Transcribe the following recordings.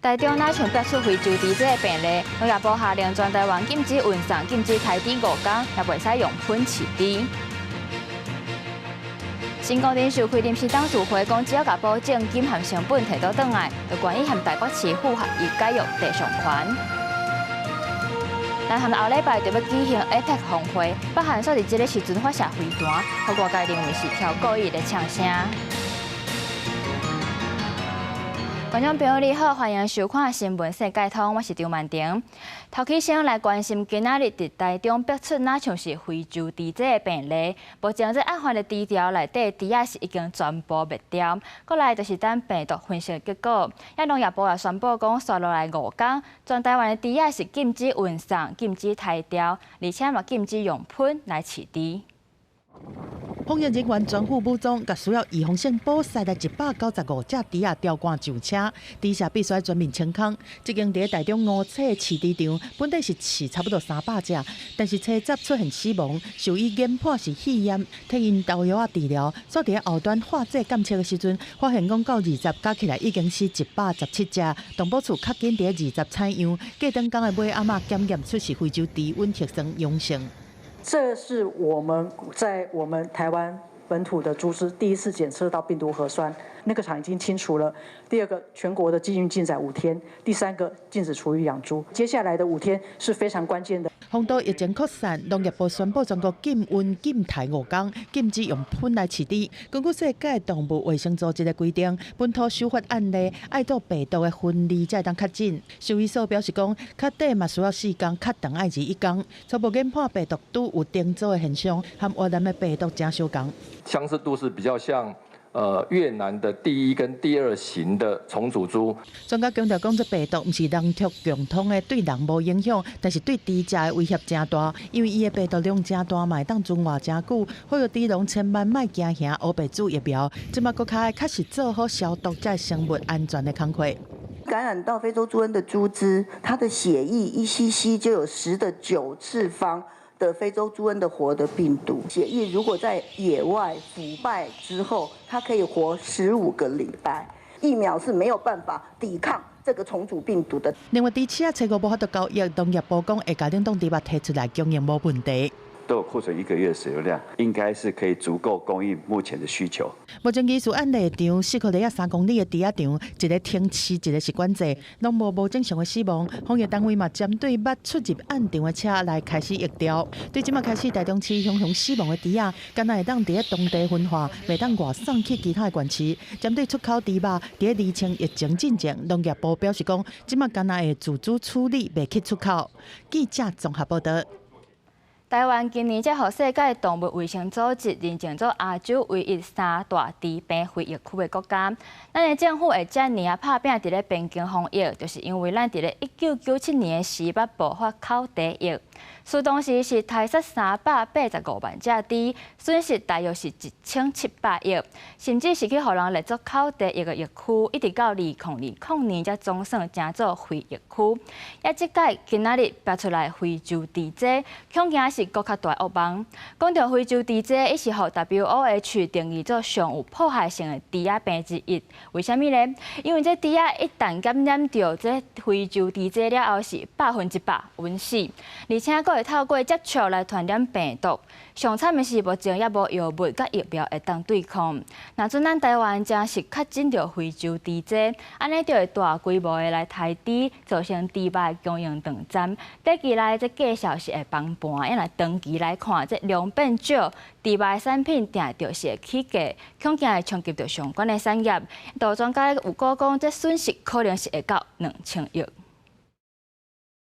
台中若像爆出非洲豬這个病例，農業部下令全台灣禁止運送、禁止刣豬5工，也袂使用噴飼豬。成功人士開臨時董事會，講只要共保證金和成本提倒轉來，就願意和台北市府合議解約地上權。南韓後禮拜就欲舉行 APEC 峰會，北韓煞佇這个時陣發射飛彈，予外界認為是挑故意咧嗆聲。觀眾朋友你好，歡迎收看新聞世界通，我是張曼婷。頭起先來關心今仔日佇台中爆出若像是非洲豬這个病例，目前這案發的豬牢內底豬仔是已經全部滅掉。過來就是等病毒分析結果。也農業部也宣布講，紲落來5工，全台灣的豬仔是禁止運送、禁止刣掉，而且嘛禁止用噴來飼豬。防疫人員全副武裝，共需要預防性捕殺的195隻豬仔吊掛上車，豬舍必須全面清空。這間佇台中梧棲飼豬場，本底是飼差不多300隻，但是初十出現死亡，獸醫研判是肺炎，替𪜶投藥仔治療。煞佇後端化驗檢測的時陣，發現講到20加起來已經死117隻。動保處較緊佇二十採樣，過轉工的尾暗仔檢驗出是非洲豬瘟核酸陽性。這是我們在我們台灣本土的豬隻第一次檢測到病毒核酸，那個場已經清除了。第二個，全國的禁運禁載5天；第三個，禁止廚餘養豬。接下來的五天是非常關鍵的。防堵疫情擴散，農業部宣布全國禁運禁刣5工，禁止用噴來飼豬。根據世界動物衛生組織的規定，本土首發案例愛到病毒的分離才會當確診。獸醫所表示講，確診嘛需要4工，較長愛21工。初步研判病毒拄有重組的現象，和越南的病毒誠相仝。相似度是比較像越南的第一跟第二型的重組株。專家強調講，這病毒毋是人畜共通的，對人無影響，但是對豬隻的威脅誠大，因為伊的病毒量誠大，嘛會當存活誠久。呼籲豬農千萬莫驚嚇，烏白注疫苗，這馬閣較愛確實做好消毒，才會生物安全的工課。感染到非洲豬瘟的豬隻，它的血液1 cc 就有10的9次方的非洲豬瘟的活的病毒。血液如果在野外腐敗之後，它可以活15個禮拜。疫苗是沒有辦法抵抗這個重組病毒的。另外，豬市仔初五無法度交易，農業部講會共冷凍豬肉提出來供應無問題。都有庫存一個月的使用量，應該是可以足夠供應目前的需求。目前疑似案例場四箍犁仔3公里的豬仔場，一个停飼，一个是管制，攏無無正常的死亡。防疫單位嘛針對捌出入案場的車來開始疫調。對這馬開始，台中市雄雄死亡的豬仔，敢若會當佇咧當地焚化，袂當外送去其他的縣市。針對出口豬肉，佇咧釐清疫情進前，農業部表示講，這馬敢若會自主處理，袂去出口。記者綜合報道。台灣今年才予世界動物衛生組織認證做亞洲唯一三大豬病非疫區的國家。咱的政府會遮爾仔拍拚佇咧邊境防疫，就是因為咱佇咧1997年的時捌爆發口蹄疫，事當時是刣殺385萬隻豬，損失大約是1700億，甚至是去予人列做口蹄疫的疫區，一直到2020年才總算成做非疫區。也這擺今仔日爆出來非洲豬災，恐驚是閣較大噩夢。講著非洲豬災，伊是予 WOH 定義做上有破壞性的豬仔病之一。為啥物呢？因為這豬仔一旦感染著這非洲豬災了後，是100%穩死，而且閣會透過接觸來傳染病毒。上慘的是，目前猶無藥物佮疫苗會當對抗。若準咱台灣真是確診著非洲豬災，按呢就會大規模的來刣豬，造成豬肉的供應斷層。短期內這價數是會崩盤，若長期來看，這量變少，豬肉的產品定著是會起價，恐驚會衝擊著相關的產業。都專家有估講，這損失可能是會到2000億。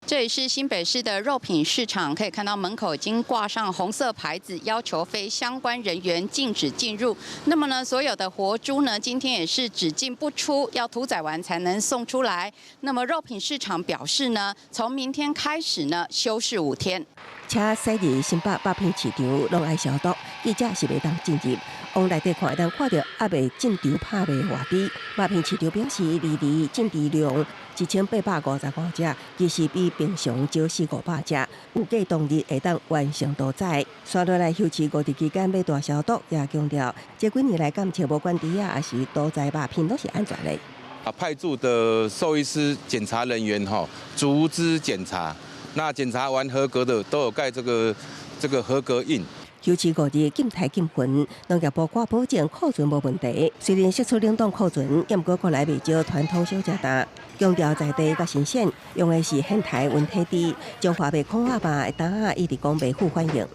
這裡是新北市的肉品市場，可以看到門口已經掛上紅色牌子，要求非相關人員禁止進入。那麼呢，所有的活豬呢，今天也是只進不出，要屠宰完才能送出來。那麼肉品市場表示呢，從明天開始呢，休市5天。車駛入新北肉品市場，攏愛消毒，記者是袂當進入。往內底看，會當看著猶未進場拍賣活豬。肉品市場表示，二二進豬量1855隻，其實比平常少四五百隻。預計當日會當完成屠宰。紲落來休市5日期間欲大消毒，也強調這幾年來檢測無管豬仔，抑是屠宰肉品攏是安全的。啊，派駐的獸醫師檢查人員吼，逐隻檢查，那檢查完合格的都有蓋這個合格印。休市5日禁刣禁焚，農業部掛保證庫存無問題。雖然釋出冷凍庫存，毋過國內袂少傳統小食店，強調在地佮新鮮，用的是現刣溫體豬。彰化賣炕鴨肉的檔仔一直講袂赴反應。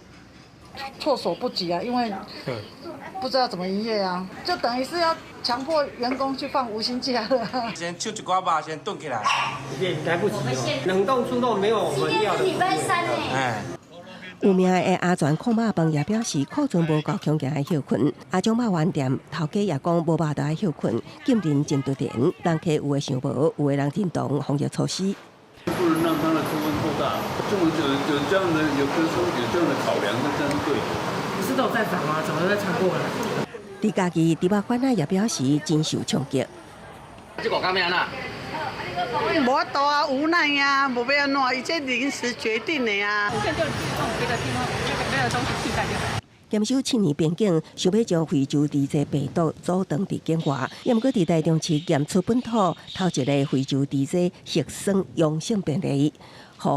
措手不及啊，因為不知道怎麼營業啊，就等於是要強迫員工去放無薪假了。先搶一寡肉，先囤起來。來不及哦，冷凍豬肉沒有我們要的。禮拜三呢？哎。有名的阿全炕肉飯也表示庫存無夠，恐驚愛歇睏。阿中肉圓店頭家也講無肉就愛歇睏，禁令真突然，人客有的想無，有的人認同防疫措施。不能讓它的豬瘟擴大，這麼有這樣的有有這樣的考量，那這樣是對的。不是都有在漲嗎？怎麼在傳過來？佇嘉義豬肉館仔也表示真受衝擊。這個幹咩啊？無法度啊，無奈啊，無欲按怎，伊這臨時決定的啊。現在就用別的地方，別的東西替代就好。嚴守7年邊境，想欲將非洲豬瘟病毒阻斷佇境外，毋過佇台中市檢出本土頭一个非洲豬瘟核酸陽性病例，予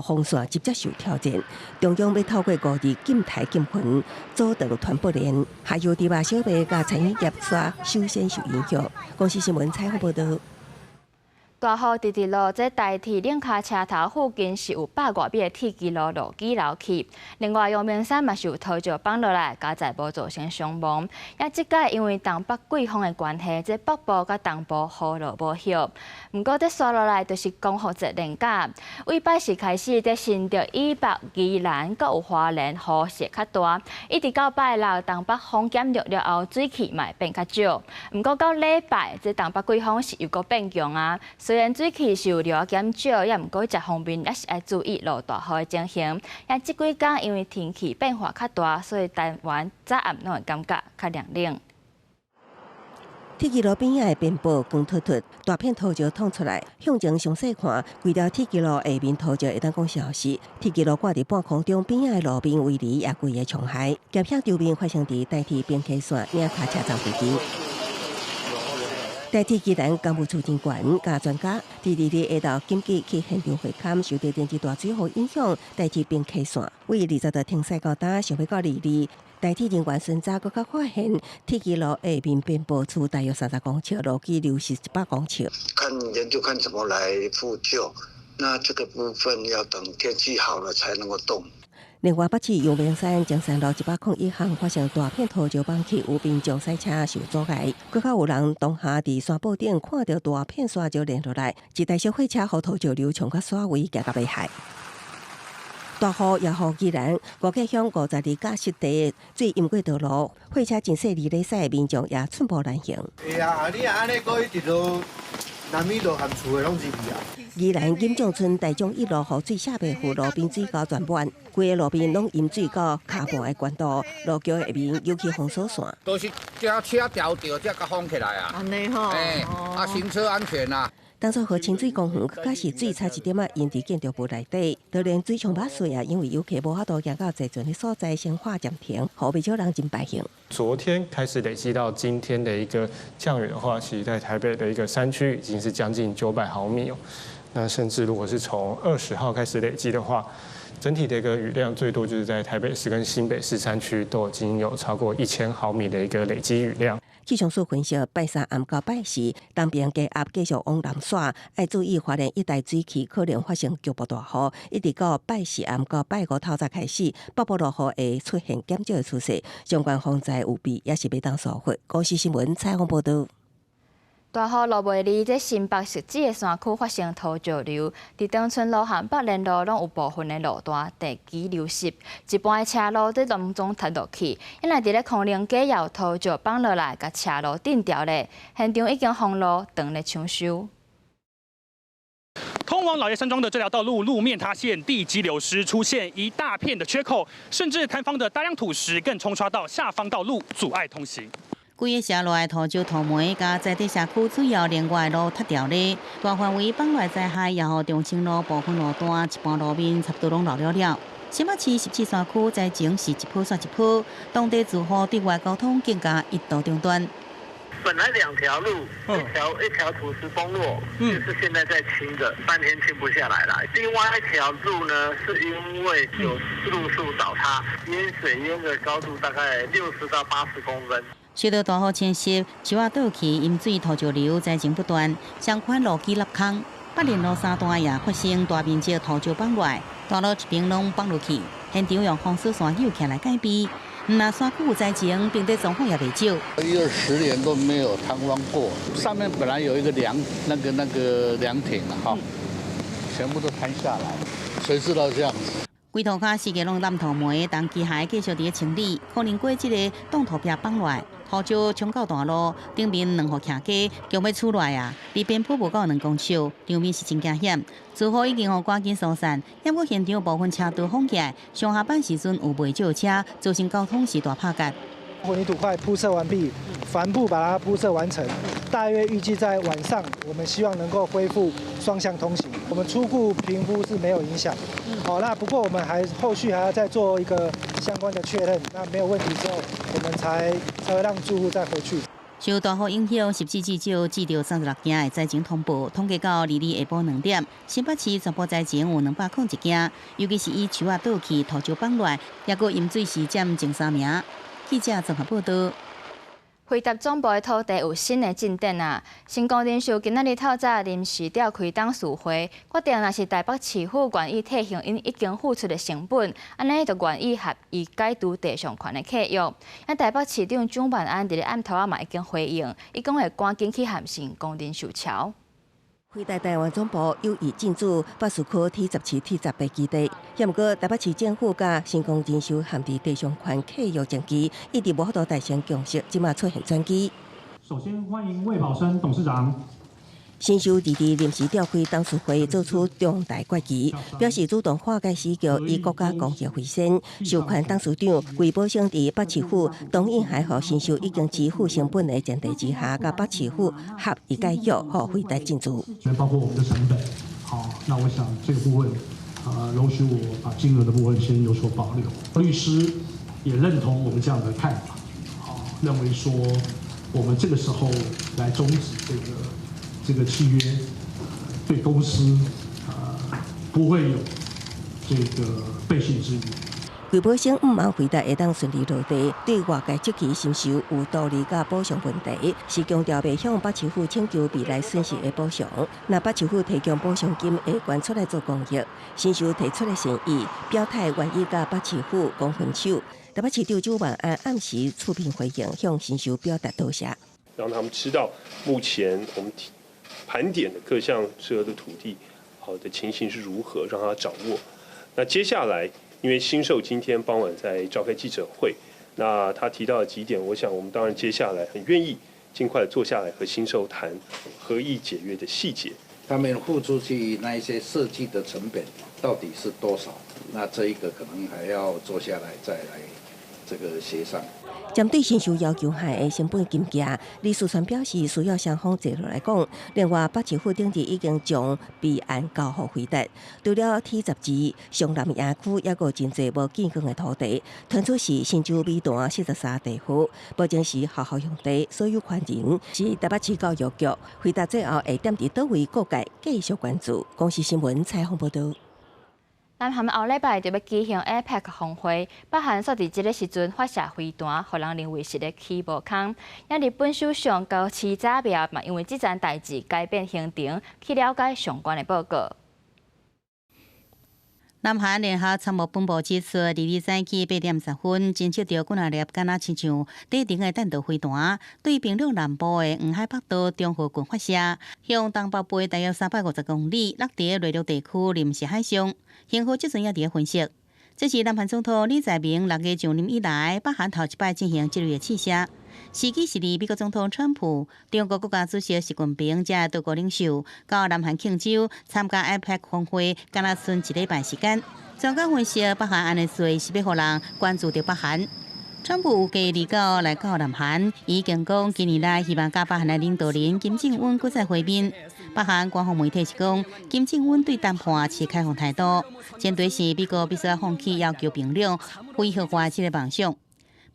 封線直接受挑戰。中央欲透過5日禁刣禁焚，阻斷傳播鏈，下游豬肉小賣佮餐飲業煞首先受影響。公視新聞採訪報導。大雨直直落，這台鐵軋跤車頭附近是有100外米的鐵支路路基流去。另外，陽明山嘛是有土石崩落來，佳哉無造成傷亡。也這擺因為東北季風的關係，這北部佮東部雨落無歇。毋過這紲落來就是光復節連假，對拜四開始，這新竹以北、宜蘭閣有花蓮雨勢較大，一直到拜六東北風減弱了後，水汽嘛會變較少。毋過到禮拜，這東北季風是又閣變強啊。雖然水汽是有略減少，也毋過食方面也是愛注意落大雨的情形。也這幾工因為天氣變化較大，所以台灣早暗攏會感覺較涼冷。鐵支路邊仔的邊坡光禿禿，大片土石淌出來。向前詳細看，規條鐵支路下面土石會當講消失。鐵支路掛佇半空中，邊仔的路面圍籬也規个衝海。險象場面發生佇台鐵平溪線嶺跤車站附近。台鐵宜蘭工務處長官佮專家，佇2日下晝緊急去現場會勘，受到連日大水雨影響，台鐵平溪線位20度停駛到今，想欲到22，台鐵人員巡查閣較發現鐵支路下面邊坡處大約30公尺，路基流失100公尺。看研究看怎麼來復舊，那這個部分要等天氣好了才能夠動。另外，北市陽明山中山路101巷發生大片土石崩去，有民眾駛車受阻礙，閣較有人當下佇山坡頂看著大片沙石連落來，一台小貨車予土石流衝甲煞位，行甲袂害。大雨也予宜蘭五家鄉52甲濕地水淹過道路，貨車真細膩咧駛，民眾也寸步難行。會啊，啊你若按呢閣一直落，南米路含厝的攏入去啊。宜蘭錦上村大眾一路雨水下袂赴路邊水溝全滿，規個路邊攏淹水到跤盤的懸度，路橋下面尤其封鎖線。都是驚車掉著，才共封起來啊。按呢吼，欸，啊，行車安全啊。當初予清水公園閣較是水差一點仔淹佇建築物內底，就連水沖歹水啊，因為遊客無法度行到坐船的所在，先劃暫停，予袂少人真敗興。昨天開始累積到今天的一個降雨的話，其實在台北的一個山區已經是將近900毫米哦。那甚至如果是從20號開始累積的話，整體的一個雨量最多就是在台北市跟新北市山區都已經有超過1000毫米的一個累積雨量。氣象署分析，拜三暗到拜四，東邊低壓繼續往南徙，愛注意花蓮一帶水汽可能發生局部大雨。一直到拜四暗到拜五透早開始，北部落雨會出現減少的趨勢，相關防災預備也是袂當疏忽。公視新聞採訪報導。大雨落袂離，這新北汐止的山區發生土石流，佇長春路和北連路攏有部分的路段地基流失，一般的車路都攏總塌落去。因為佇咧空靈街也有土石崩落來，共車路頂牢咧，現場已經封路，當咧搶修。通往老爺山莊的這條道路路面塌陷，地基流失，出現一大片的缺口，甚至塌方的大量土石更沖刷到下方道路，阻礙通行。規个瀉落來土石土糜，佮在地社區主要連外路塌掉咧，大範圍崩落災害，也予長青路部分路段一半路面差不多攏漏了了。新北市汐止山區災情是一波煞一波，當地住戶對外交通更加一度中斷。本來兩條路，一條一條土石崩落，就是現在在清的，3天清不下來了。另外一條路呢，是因為有路樹倒塌，淹水淹的高度大概60到80公分。受到大雨侵襲，樹仔倒去，淹水土石流災情不斷，相關路基凹空，北連路三段也發生大面積土石崩落，大路一邊攏崩落去，現場用封鎖線扭起來戒備。毋但山區有災情，平地狀況也袂少。一二十年都沒有坍方過，上面本來有一個涼，那個涼亭哈，全部都坍下來，誰知道這樣子？規塗跤四界攏湳土糜，但機械繼續佇咧清理，可能過這个擋土壁崩落來，土石衝到大路頂面兩戶徛家強欲厝內啊，離邊坡無夠2公尺，場面是真驚險。住戶已經予趕緊疏散，猶閣現場部分車道封起來，上下班時陣有袂少車，造成交通是大拍結。混凝土塊鋪設完畢，帆布把它鋪設完成，大約預計在晚上，我們希望能夠恢復雙向通行。我們初步評估是沒有影響，好，那不過我們還後續還要再做一個相關的確認，那沒有問題之後，我們才會讓住戶再回去。受大雨影響，十至少接著36件的災情通報，統計到22下晡2點，新北市全部災情有201件，尤其是以樹仔倒去、土石崩落，抑閣淹水死佔前三名。記者綜合報道。輝達總部的土地有新的進展啊！成功人壽今仔日透早臨時召開董事會，決定若是台北市府願意退還𪜶已經付出的成本，按呢就願意合意解除地上權的契約。啊，台北市長蔣萬安佇咧暗頭仔嘛已經回應，伊講會趕緊去函成功人壽橋。輝達台灣總部有意進駐北市區 T17、T18基地，毋過台北市政府佮成功人壽陷佇地上權契約爭議，一直無法度達成共識，這馬出現轉機。首先歡迎魏寶生董事長。新壽二日臨時召開董事會，做出重大決議，表示主動化解死局，以國家公益為先。授權董事長魏寶生佇北市府同意還予新壽已經支付成本的前提之下，佮北市府合意解約，予輝達進駐。包括我們的成本，好，那我想這個部分，容許我把金額的部分先有所保留。律師也認同我們這樣的看法，好，認為說我們這個時候來終止這個契約對公司不會有這個背信之虞。魏寶生毋茫輝達會當順利落地，對外界質疑新壽有道理佮補償問題，是強調袂向北市府請求未來損失的補償。若北市府提供補償金，會捐出來做公益。新壽提出的善意，表態願意佮北市府講分手。台北市長蔣萬安暗時出面回應，向新壽表達多謝。讓他們知道目前我們盤點的各項適合的土地，好的情形是如何，讓他掌握。那接下來，因為新壽今天傍晚在召開記者會，那他提到了幾點，我想我們當然接下來很願意盡快坐下來和新壽談合意解約的細節。他們付出去那一些設計的成本到底是多少？那這一個可能還要坐下來再來這個協商。針對新壽要求還的成本金額，李樹川表示需要雙方坐落來講。另外，北市府頂日已經將備案交予輝達。除了 T12雙南園區，猶閣有真濟無建工的土地，傳出是新洲尾段43地號，目前是學校用地，所有權人是台北市教育局。輝達最後會踮佇佗位各界繼續關注。公視新聞採訪報導。南韓後禮拜就欲舉行 APEC 峰會，北韓煞佇這个時陣發射飛彈，予人認為是咧起無空。日本首相高市早苗嘛，因為這件代誌改變行程，去了解相關的報告。南韓聯合參謀本部指出，2日早起8點10分，偵測著幾若粒敢若親像短程的彈道飛彈，對平壤南部的黃海北道中和郡發射，向東北部大約350公里，落佇內陸地區臨時海上。型號這陣也佇咧分析。這是南韓總統李在明6月上任以來，北韓頭一擺進行這類的試射。時機是佇美國總統川普、中國國家主席習近平這多國領袖到南韓慶州參加 APEC 峰會，敢若賰一禮拜時間。專家分析，北韓按呢做是欲予人關注著北韓。川普預計29來到南韓，已經講今年來希望佮北韓的領導人金正恩閣再會面。北韓官方媒體是講，金正恩對談判持開放態度，前提是美國必須放棄要求平壤非核化這个夢想。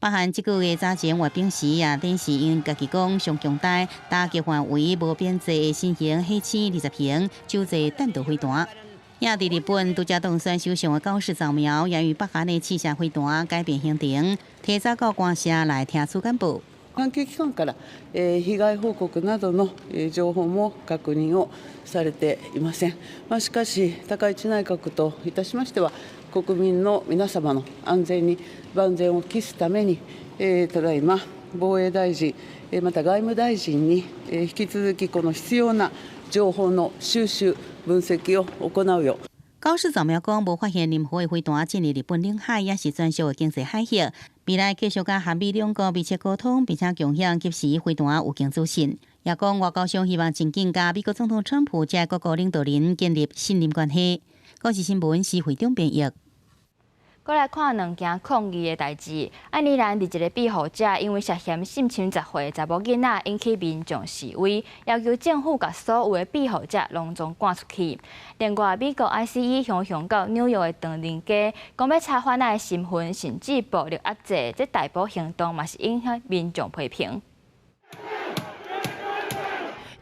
北韓這個月早前閱兵時也展示𪜶家己講上強大、打擊範圍無邊際的新型火星20型洲際彈道飛彈。也佇日本拄才當選首相的高市早苗，也於北韓的試射飛彈改變行程，提早到官舍來聽取簡報。関係機関から被害報告などの情報も確認をされていません。しかし、高市内閣といたしましては、国民の皆様の安全に万全を期すために、ただいま防衛大臣、また外務大臣に引き続きこの必要な情報の収集、分析を行うよう。高市早苗講，無發現任何的飛彈進入日本領海，抑是專屬的經濟海域。未來繼續佮韓美兩國密切溝通，並且共享及時飛彈預警資訊。也講外交上希望真緊佮美國總統川普這各國領導人建立信任關係。公視新聞施惠中編譯。閣來看兩件抗議的代誌。愛爾蘭佇一个庇護者因為涉嫌性侵10歲查某囡仔，引起民眾示威，要求政府共所有的庇護者攏總趕出去。另外，美國 ICE 向向到紐約的唐寧街，講欲查犯仔的身份，甚至暴力壓制，這逮捕行動嘛是引起民眾批評。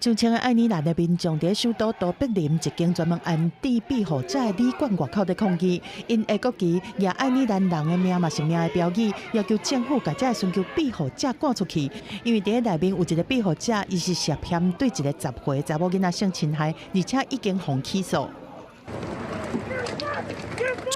上千个愛爾蘭的民眾佇首都都柏林一間專門安置庇護者的旅館外口咧抗議，𪜶拿國旗、舉愛爾蘭人的命嘛是命的標語，要求政府共這个尋求庇護者趕出去。因為佇內面有一个庇護者，伊是涉嫌對一个10歲查某囡仔性侵害，而且已經予起訴。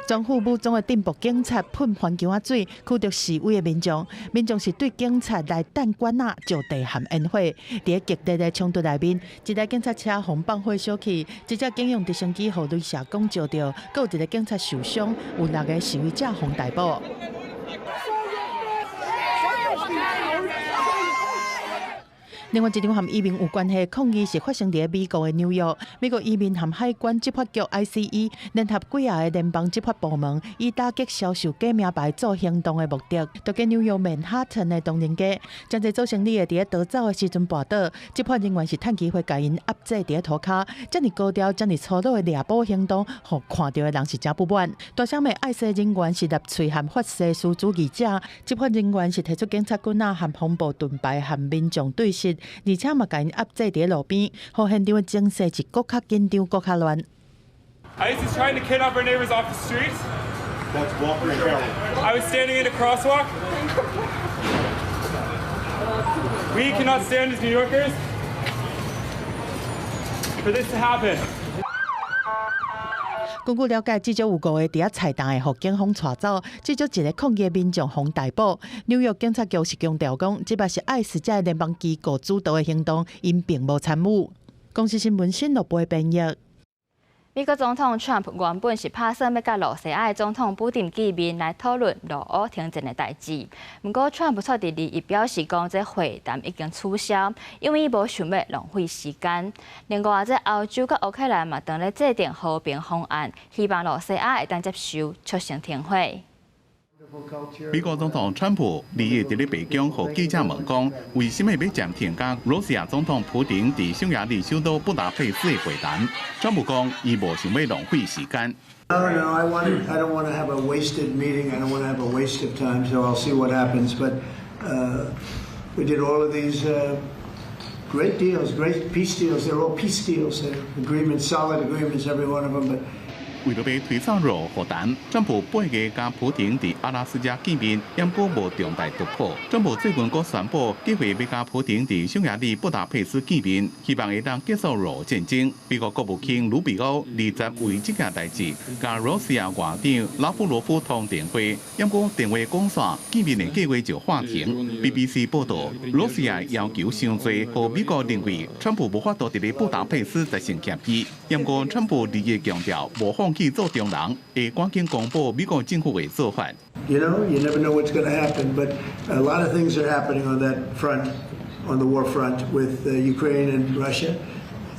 全副武裝的鎮暴警察噴番薑仔水，驅逐示威的民眾。民眾是對警察來彈管仔、石地和煙火。佇激烈的衝突內面，一台警察車予放火燒去，一隻警用直升機予雷射管照著，閣有一个警察受傷，有六个示威者予逮捕。另外一場和移民有關係的抗議是發生佇美國的紐約。美國移民和海關執法局 ICE 聯合幾仔个聯邦執法部門，以打擊銷售假名牌做行動的目的，佇個紐約曼哈頓的唐寧街，真濟做生意的佇咧逃走的時陣跋倒，執法人員是趁機會共𪜶壓制佇咧塗跤，遮爾高調、遮爾粗魯的掠捕行動，予看著的人是誠不滿。大聲的 ICE 人員是納粹和法西斯主義者，執法人員是提出警察棍仔和風暴盾牌和民眾對峙。而且嘛，共𪜶壓制佇咧路邊，予現場的情勢是閣較緊張、閣較亂。 ICE is trying to kidnap our neighbors off the street. That's Walker and Kelly. I was standing in a crosswalk. We cannot stand as New Yorkers for this to happen. 根據了解，至少有五個佇遐菜檔的，予警方帶走，至少一个抗議的民眾予逮捕。紐約警察局是強調講，這擺是 ICE 這个聯邦機構主導的行動，𪜶並無參與。公視新聞新樂播編譯。美國總統川普原本是拍算欲佮露西亞的總統普丁見面來討論俄烏停戰的代誌，毋過川普卻佇21表示講，這會談已經取消，因為伊無想欲浪費時間。另外，這歐洲佮烏克蘭嘛，當咧制定和平方案，希望露西亞會當接受促成停火。美國總統川普21佇咧白宮予記者問講，為啥物欲暫停佮羅西亞總統普丁佇匈牙利首都布達佩斯的會談？川普講，伊無想欲浪費時間。 No, no, I don't want to have a wasted meeting. I don't want to have a waste of time. So I'll see what happens. But we did all of these great deals, great peace deals. They're all peace deals. They're agreements, solid agreements, every one of them. But 為著欲推走俄烏談，川普8月佮普丁佇阿拉斯加見面，毋過無重大突破。川普最近閣宣布計劃欲佮普丁佇匈牙利布達佩斯見面，希望會當結束俄烏戰爭。美國國務卿魯比歐20為這件代誌，佮羅西亞外長拉夫羅夫通電話，毋過電話講煞，見面的計劃就喊停。BBC 報導，羅西亞要求傷濟，予美國認為川普無法度佇咧布達佩斯達成協議。毋過川普21強調無放棄做中人，會趕緊公布美國政府的做法。 You never know what's going to happen, but a lot of things are happening on that front, on the war front with Ukraine and Russia,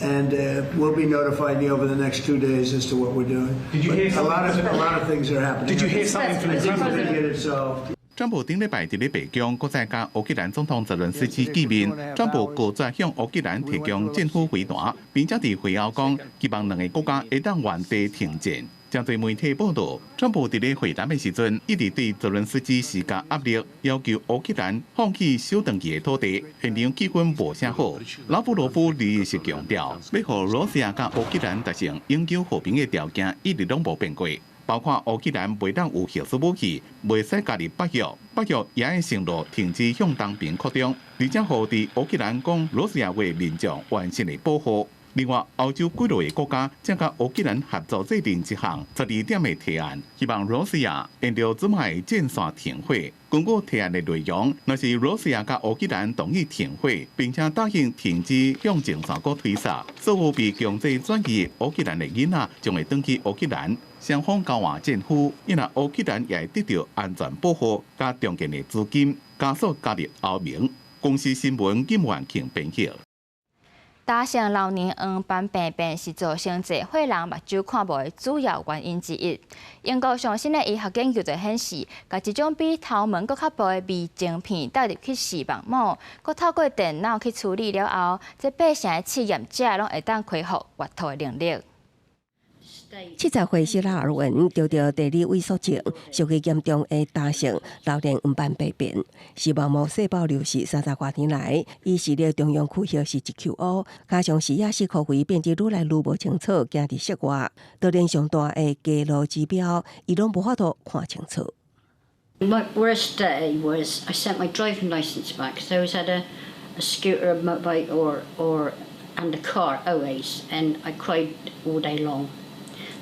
and we'll be notifying you over the next 2 days as to what we're doing. Did you hear But a lot of things are happening. Did you hear something from the I think we're president? going to get it solved. 川普頂禮拜佇咧白宮，閣再佮烏克蘭總統澤倫斯基見面。川普拒絕向烏克蘭提供戰斧飛彈，並且佇會後講，希望兩个國家會當原地停戰。針對媒體報道，川普佇咧會談的時陣，一直對澤倫斯基施加壓力，要求烏克蘭放棄收轉去的土地，現場氣氛無啥好。拉夫羅夫日是強調，欲予羅西亞佮烏克蘭達成永久和平的條件，一直攏無變過，包括烏克蘭袂當有核子武器，袂使加入北約，北約也愛承諾停止向東邊擴張，而且予佇烏克蘭講羅西亞話民眾完善的保護。另外，歐洲幾落個國家正佮烏克蘭合作制定一項12點的提案，希望羅西亞沿著這擺戰線停火。根據提案的內容，若是羅西亞佮烏克蘭同意停火，並且答應停止向前線閣推殺，所有被強制轉移的烏克蘭的囡仔將會轉去烏克蘭，雙方交換戰俘，因為烏克蘭也會得到安全保護佮重建的資金，加速加入歐盟。公視新聞金萬慶編譯。打成老年黃斑病變是造成濟歲人目睭看無的主要原因之一。英國上新的醫學研究就顯示，共一種比頭毛閣較薄的微晶片帶入去視網膜，閣透過電腦去處理了後，這八成的試驗者攏會當恢復閱讀的能力。70歲希拉爾文得著地理萎縮症，屬於嚴重的大型老年黃斑病變，視網膜細胞流失30外年來，伊視力中央區域是一球烏，加上視野視箍圍變得愈來愈無清楚，行佇室外，就連上大的街路指標，伊攏無法度看清楚。 My worst day was I sent my driving license back because I always had a scooter, a motorbike, or and a car always, and I cried all day long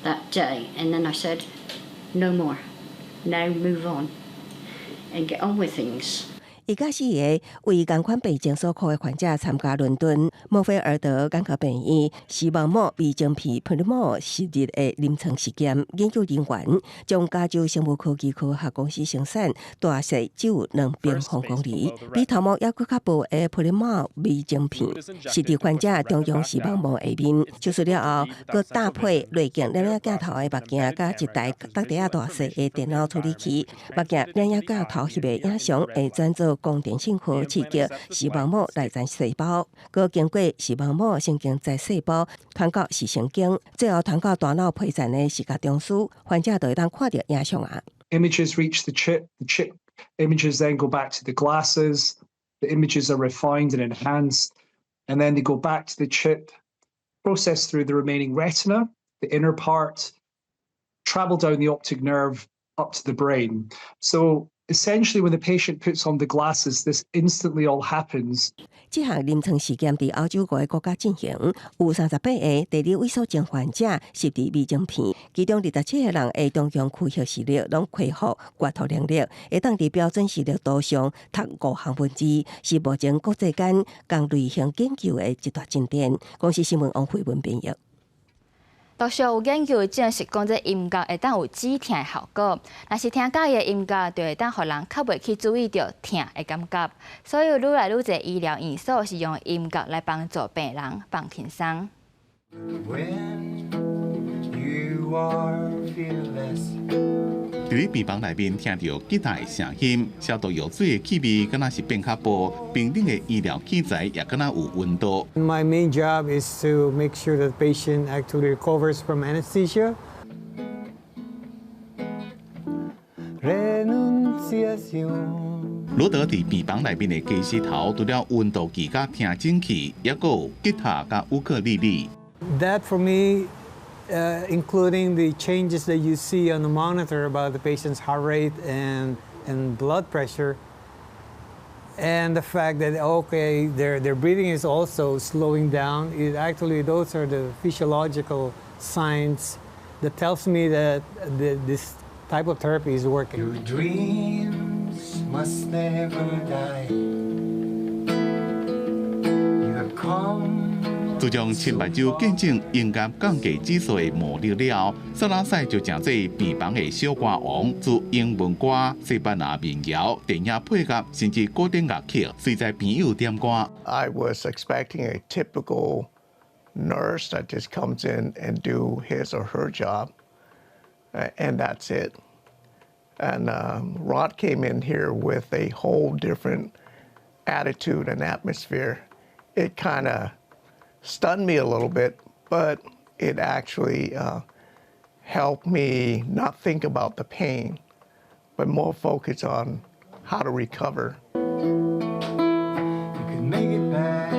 that day. And then I said, no more. Now move on and get on with things. 伊佮四个為仝款病症所苦的患者參加倫敦莫菲爾德眼科病院視網膜微晶片噴膜植入的臨床實驗。研究人員將加州生物科技科學公司生產大細只有2平方公厘，比頭毛猶閣較薄的噴膜微晶片，植佇患者中央視網膜下面。手術了後，閣搭配內鏡攝影鏡頭的目鏡，佮一台桌仔仔大細的電腦處理器。目鏡攝影鏡頭翕的影像會轉做光電信號刺激視網膜內層細胞，閣經過視網膜神經節細胞傳到視神經，最後傳到大腦皮層的視覺中樞，患者就會當看著影像啊。 Images reach the chip, the chip images then go back to the glasses, the images are refined and enhanced, and then they go back to the chip, process through the remaining retina, the inner part, travel down the optic nerve up to the brain. So essentially, when the patient puts on the glasses, this instantly all happens. 這項臨床試驗佇歐洲五个國家進行，有38個地理萎縮症患者植入微晶片，其中27個人的中央區域視力攏恢復閱讀能力，會當佇標準視力圖上讀五行文字，是目前國際間仝類型研究的一大進展。公視新聞王慧文編譯。陸續有研究證實，講這音樂會當有止疼的效果。若是聽佮意的音樂，就會當予人較袂去注意著疼的感覺。所以，愈來愈濟醫療院所是用音樂來幫助病人放輕鬆。 When you are fearless. 佇咧病房內面聽著吉他的聲音，消毒藥水的氣味敢若是變較薄，冰冷的醫療器材也敢若有溫度。 My main job is to make sure that the patient actually recovers from anesthesia. Renunciación. 羅德佇病房內面的家私頭，除了溫度計佮聽診器，猶閣有吉他佮烏克麗麗。 That for me, including the changes that you see on the monitor about the patient's heart rate and blood pressure, and the fact that, okay, their breathing is also slowing down, it actually, those are the physiological signs that tells me that this type of therapy is working. Your dreams must never die. You have come 自從親目睭見證音樂降低指數的魔力了後，薩拉塞就成做病房的小歌王，自英文歌、西班牙民謠、電影配樂，甚至古典樂曲，隨在朋友點歌。 I was expecting a typical nurse that just comes in and do his or her job, and that's it. And Rod came in here with a whole different attitude and atmosphere. It kind of stunned me a little bit, but it actually Helped me not think about the pain, but more focus on how to recover. You can make it back.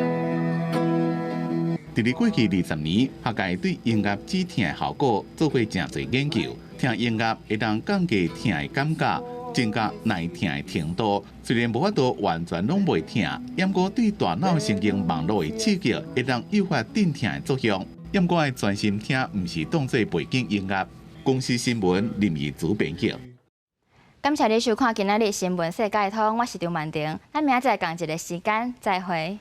佇咧過去20年，學界對音樂止疼的效果做過誠濟研究。聽音樂會當降低疼的感覺，增加耐疼的程度。雖然無法度完全攏袂疼，毋過對大腦神經網絡的刺激，會當誘發鎮疼的作用。毋過愛專心聽，毋是當做背景音樂。公視新聞林怡主編輯。感謝你收看今仔日新聞世界通，我是張曼婷，咱明仔載仝一个時間再會。